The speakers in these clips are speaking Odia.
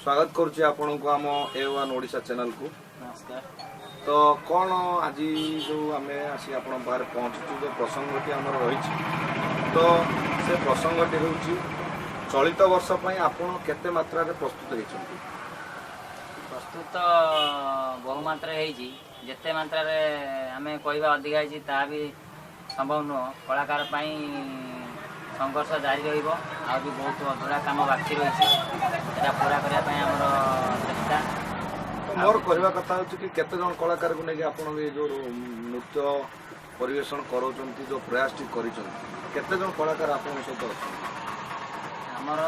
ସ୍ୱାଗତ କରୁଛି ଆପଣଙ୍କୁ ଆମ ଏ1 ଓଡ଼ିଶା ଚ୍ୟାନେଲକୁ। ନମସ୍କାର। ତ କ'ଣ ଆଜି ଯେଉଁ ଆମେ ଆସି ଆପଣଙ୍କ ପାଖରେ ପହଞ୍ଚୁଛୁ, ଯେଉଁ ପ୍ରସଙ୍ଗଟି ଆମର ରହିଛି, ତ ସେ ପ୍ରସଙ୍ଗଟି ହେଉଛି ଚଳିତ ବର୍ଷ ପାଇଁ ଆପଣ କେତେ ମାତ୍ରାରେ ପ୍ରସ୍ତୁତ ହେଇଛନ୍ତି? ପ୍ରସ୍ତୁତ ବହୁ ମାତ୍ରାରେ ହେଇଛି। ଯେତେ ମାତ୍ରାରେ ଆମେ କହିବା ଅଧିକା ହେଇଛି ତାହା ବି ସମ୍ଭବ ନୁହଁ। କଳାକାର ପାଇଁ ସଂଘର୍ଷ ଜାରି ରହିବ, ଆଉ ବି ବହୁତ ଅଧୁରା କାମ ବାକି ରହିଛି, ସେଟା ପୁରା କରିବା ପାଇଁ ଆମର ଚେଷ୍ଟା। ତ ମୋର କହିବା କଥା ହେଉଛି କି କେତେ ଜଣ କଳାକାରକୁ ନେଇକି ଆପଣ ଏ ଯେଉଁ ନୃତ୍ୟ ପରିବେଷଣ କରାଉଛନ୍ତି, ଯେଉଁ ପ୍ରୟାସଟି କରିଛନ୍ତି, କେତେ ଜଣ କଳାକାର ଆପଣଙ୍କ ସହିତ ଅଛନ୍ତି? ଆମର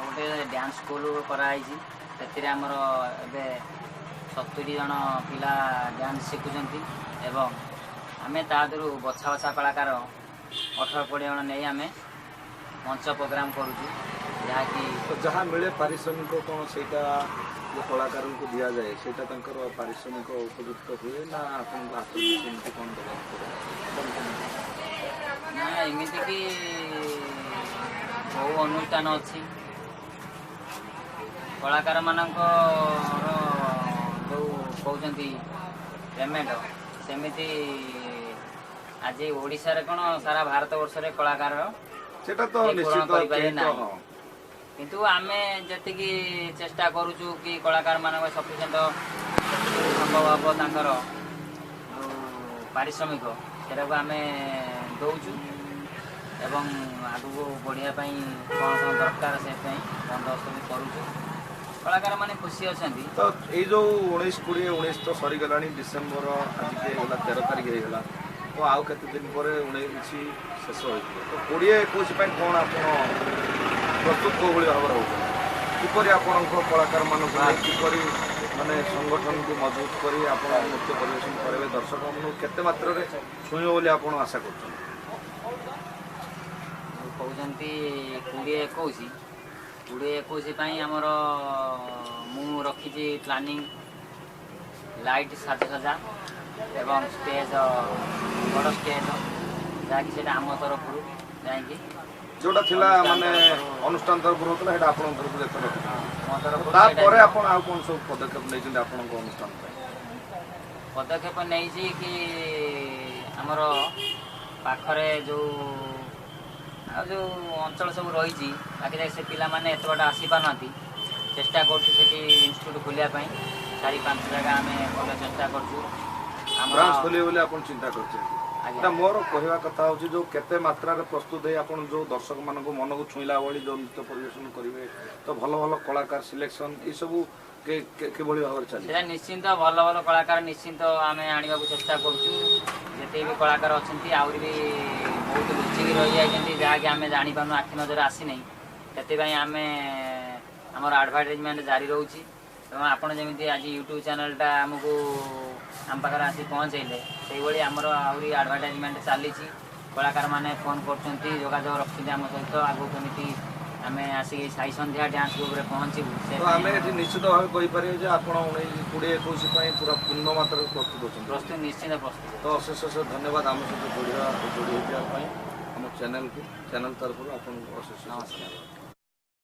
ଗୋଟେ ଡ୍ୟାନ୍ସ ସ୍କୁଲ କରାହେଇଛି, ସେଥିରେ ଆମର ଏବେ 70 ଜଣ ପିଲା ଡ୍ୟାନ୍ସ ଶିଖୁଛନ୍ତି ଏବଂ ଆମେ ତା ଦେହରୁ ବଛା ବଛା କଳାକାର 18-20 ଜଣ ନେଇ ଆମେ ମଞ୍ଚ ପ୍ରୋଗ୍ରାମ କରୁଛୁ, ଯାହାକି ତ ଯାହା ମିଳେ ପାରିଶ୍ରମିକ କ'ଣ ସେଇଟା ଯେଉଁ କଳାକାରଙ୍କୁ ଦିଆଯାଏ ସେଇଟା ତାଙ୍କର ପାରିଶ୍ରମିକ ଉପଯୁକ୍ତ ହୁଏ ନା ଆପଣଙ୍କୁ ହାତରୁ ସେମିତି କ'ଣ ଦେବାକୁ ପଡ଼େ? କ'ଣ କେମିତି? ନା, ଏମିତିକି ବହୁ ଅନୁଷ୍ଠାନ ଅଛି, କଳାକାରମାନଙ୍କର ଯେଉଁ କହୁଛନ୍ତି ପେମେଣ୍ଟ, ସେମିତି ଆଜି ଓଡ଼ିଶାରେ କ'ଣ ସାରା ଭାରତ ବର୍ଷରେ କଳାକାର ସେଟା ତ କେହି ପୂରଣ ନିଶ୍ଚିତ କରିପାରିବେ କେହି ତ ନାହିଁ। ହଁ। କିନ୍ତୁ ଆମେ ଯେତିକି ଚେଷ୍ଟା କରୁଛୁ କି କଳାକାରମାନଙ୍କ ସଫିସିଏଣ୍ଟ ଯେତିକି ସମ୍ଭବ ହେବ ତାଙ୍କର ଯେଉଁ ପାରିଶ୍ରମିକ ସେଟାକୁ ଆମେ ଦେଉଛୁ ଏବଂ ଆଗକୁ ବଢ଼ିବା ପାଇଁ କ'ଣ କ'ଣ ଦରକାର ସେଥିପାଇଁ ବନ୍ଦୋବସ୍ତ ବି କରୁଛୁ। କଳାକାରମାନେ ଖୁସି ଅଛନ୍ତି। ତ ଏଇ ଯୋଉ 19 20 19 ତ ସରିଗଲାଣି, ଡିସେମ୍ବର ଆଜିକି ହେଇଗଲା 13 ତାରିଖ ହେଇଗଲା, ତ ଆଉ କେତେ ଦିନ ପରେ 19 ଶେଷ ହୋଇଯିବ। ତ 20 21 ପାଇଁ କ'ଣ ଆପଣ ପ୍ରସ୍ତୁତ କୋଉ ଭଳି ଭାବରେ ହେଉଛନ୍ତି? କିପରି ଆପଣଙ୍କ କଳାକାରମାନଙ୍କୁ ନେଇ କିପରି ମାନେ ସଂଗଠନକୁ ମଜବୁତ କରି ଆପଣ ନୃତ୍ୟ ପରିବେଷଣ କରିବେ, ଦର୍ଶକମାନଙ୍କୁ କେତେ ମାତ୍ରାରେ ଛୁଇଁବ ବୋଲି ଆପଣ ଆଶା କରୁଛନ୍ତି? ଯୋଉ କହୁଛନ୍ତି 20 21, 20 21 ପାଇଁ ଆମର ମୁଁ ରଖିଛି ପ୍ଲାନିଂ ଲାଇଟ୍ ସାଜସଜା ଏବଂ ଷ୍ଟେଜ୍, ବଡ଼ ଷ୍ଟେଜ୍, ଯାହାକି ସେଇଟା ଆମ ତରଫରୁ ଯାଇକି ଯୋଉଟା ଥିଲା ଅନୁଷ୍ଠାନ ମାନେ ତରଫରୁ- ଅନୁଷ୍ଠାନ ତରଫରୁ ହଉଥିଲା, ସେଇଟା ଆପଣଙ୍କ ତରଫରୁ ଏଥର ରଖିଛନ୍ତି? ମୋ ତରଫରୁ ତାପରେ ସେଇଟା ଆପଣ ଆଉ କ'ଣ ସବୁ ପଦକ୍ଷେପ ନେଇଛନ୍ତି ଆପଣଙ୍କ ଅନୁଷ୍ଠାନ ପାଇଁ? ପଦକ୍ଷେପ ନେଇଛି କି ଆମର ପାଖରେ ଯେଉଁ ଆଉ ଯେଉଁ ଅଞ୍ଚଳ ସବୁ ରହିଛି, ବାକି ଯାଇ ସେ ପିଲାମାନେ ଏତେ ବାଟ ଆସିପାରୁନାହାନ୍ତି, ଚେଷ୍ଟା କରୁଛୁ ସେଠି ଇନଷ୍ଟିଚ୍ୟୁଟ୍ ଖୋଲିବା ପାଇଁ। 4-5 ଜାଗା ଆମେ ଖୋଲିବା ଚେଷ୍ଟା କରୁଛୁ ଆମର। ବ୍ରାଞ୍ଚ ଖୋଲିବେ ବୋଲି ଆପଣ ଚିନ୍ତା କରିଛନ୍ତି? ଆଜ୍ଞା। ନା, ମୋର କହିବା କଥା ହେଉଛି ଯୋଉ କେତେ ମାତ୍ରାରେ ପ୍ରସ୍ତୁତ ହେଇ ଆପଣ ଯୋଉ ଦର୍ଶକମାନଙ୍କୁ ମନକୁ ଛୁଇଁଲା ଭଳି ଯୋଉ ନୃତ୍ୟ ପରିବେଷଣ କରିବେ, ତ ଭଲ ଭଲ କଳାକାର ସିଲେକ୍ସନ ଏସବୁ କିଭଳି ଭାବରେ ଚାଲିଛି? ସେଟା ନିଶ୍ଚିନ୍ତ ଭଲ ଭଲ କଳାକାର ନିଶ୍ଚିନ୍ତ ଆମେ ଆଣିବାକୁ ଚେଷ୍ଟା କରୁଛୁ। ଯେତିକି ବି କଳାକାର ଅଛନ୍ତି, ଆହୁରି ବି ବହୁତ ଲୁଚିକି ରହିଯାଇଛନ୍ତି, ଯାହାକି ଆମେ ଜାଣିପାରୁନୁ, ଆଖି ନଜର ଆସିନାହିଁ। ସେଥିପାଇଁ ଆମେ ଆମର ଆଡ଼ଭର୍ଟାଇଜମେଣ୍ଟ ଜାରି ରହୁଛି ଏବଂ ଆପଣ ଯେମିତି ଆଜି ୟୁଟ୍ୟୁବ୍ ଚ୍ୟାନେଲଟା ଆମକୁ ଆମ ପାଖରେ ଆସି ପହଞ୍ଚେଇଲେ, ସେଇଭଳି ଆମର ଆହୁରି ଆଡ଼ଭର୍ଟାଇଜମେଣ୍ଟ ଚାଲିଛି। କଳାକାରମାନେ ଫୋନ୍ କରୁଛନ୍ତି, ଯୋଗାଯୋଗ ରଖୁଛନ୍ତି ଆମ ସହିତ, ଆଗକୁ କେମିତି ଆମେ ଆସିକି ସାଇ ସନ୍ଧ୍ୟା ଡ୍ୟାନ୍ସ ଗ୍ରୁପରେ ପହଞ୍ଚିବୁ ସେ ତ ଆମେ ଏଠି ନିଶ୍ଚିତ ଭାବେ କହିପାରିବେ ଯେ ଆପଣ 19 20 21 ପାଇଁ ପୁରା ପୂର୍ଣ୍ଣ ମାତ୍ରାରେ ପ୍ରସ୍ତୁତ ଅଛନ୍ତି? ପ୍ରସ୍ତୁତ, ନିଶ୍ଚିନ୍ତ ପ୍ରସ୍ତୁତ। ତ ଅଶେଷ ଅଶେଷ ଧନ୍ୟବାଦ ଆମ ସହିତ ଯୋଡ଼ି ହେଇଥିବା ପାଇଁ। ଆମ ଚ୍ୟାନେଲକୁ, ଚ୍ୟାନେଲ ତରଫରୁ ଆପଣଙ୍କୁ ଅଶେଷ ଅଶେଷ ନମସ୍କାର। ଧନ୍ୟବାଦ।